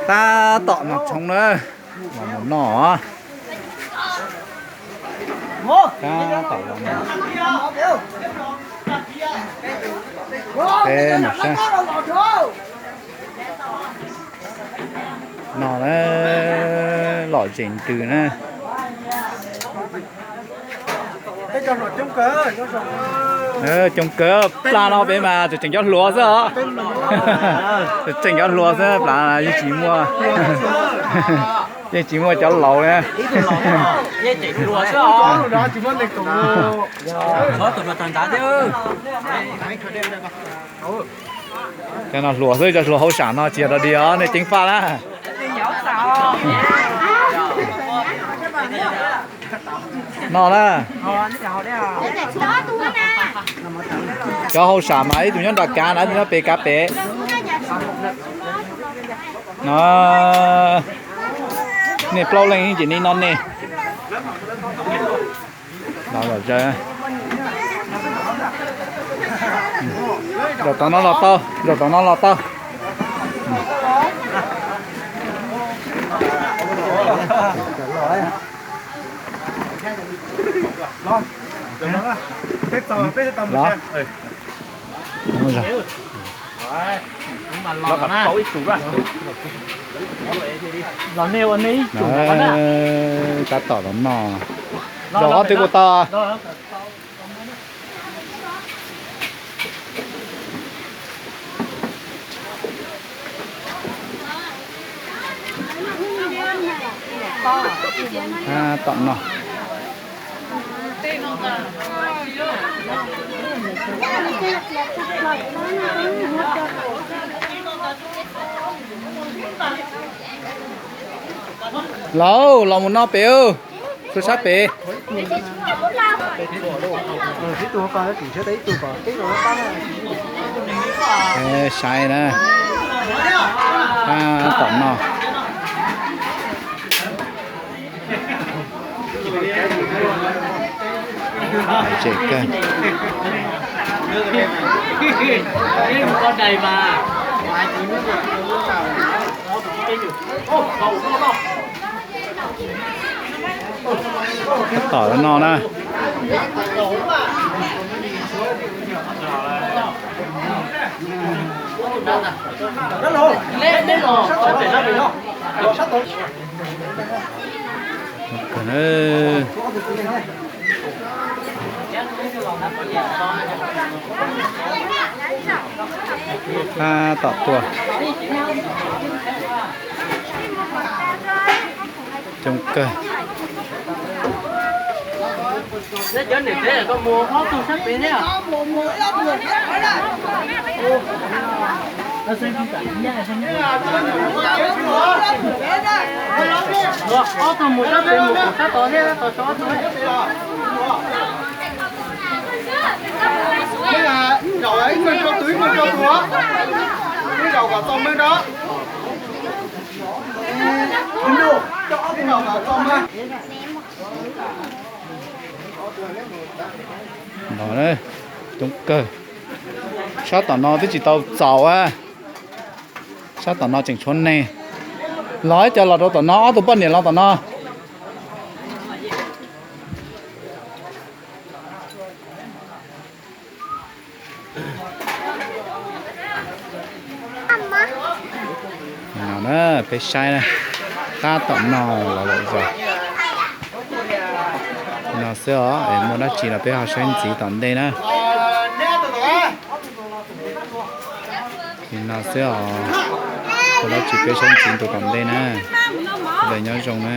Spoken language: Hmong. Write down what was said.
Tab tom noj tshoob na, los mus noj. Tab tom los noj. Peb mus saib. Noj na, lom zem ntws na. Coob kawg, plag no peb mas tseem cov hluas xwb os. Tseem cov hluas xwb, plag yeej tsis muaj, yeej tsis muaj cov laus li. Cov no hluas xwb, cov hluas hauj sam no tsis yog dog dig os, nej ceev faj na. No na. Cov hauj sam mas ib tug nyob nram kav na, ib tug nyob pem kav pem. No, nej plaub leej ces nej noj nej. Los zaws. Zaum tom no los tau, zaum tom no los tau. Tab tom los no. Zaum ob twb kuj tau. Tab tom no. Lauj, los mus no pem, txhua sab pem. Saib na, tab tom no. Tseem kawg. Tab tom no na. Tab tom tuaj. Coob kawg. Zaum ib tug rau tus, ib tug rau tus, ib zaug kom txaus meej na. No, coob kawg. Sab tom no twb tsis tau txaus a. Sab tom no tseem tshuav neeg. Los ib co los rau tom no, ob tug poj niam los tom no. No na, peb saib na, tab tom no los lawm zog. No xwb os, es muaj dab tsi los peb ho saib ntxiv tom ntej na. Li no xwb os, muaj dab tsi peb saib ntxiv ntu tom ntej na. Sawv daws nyob zoo na.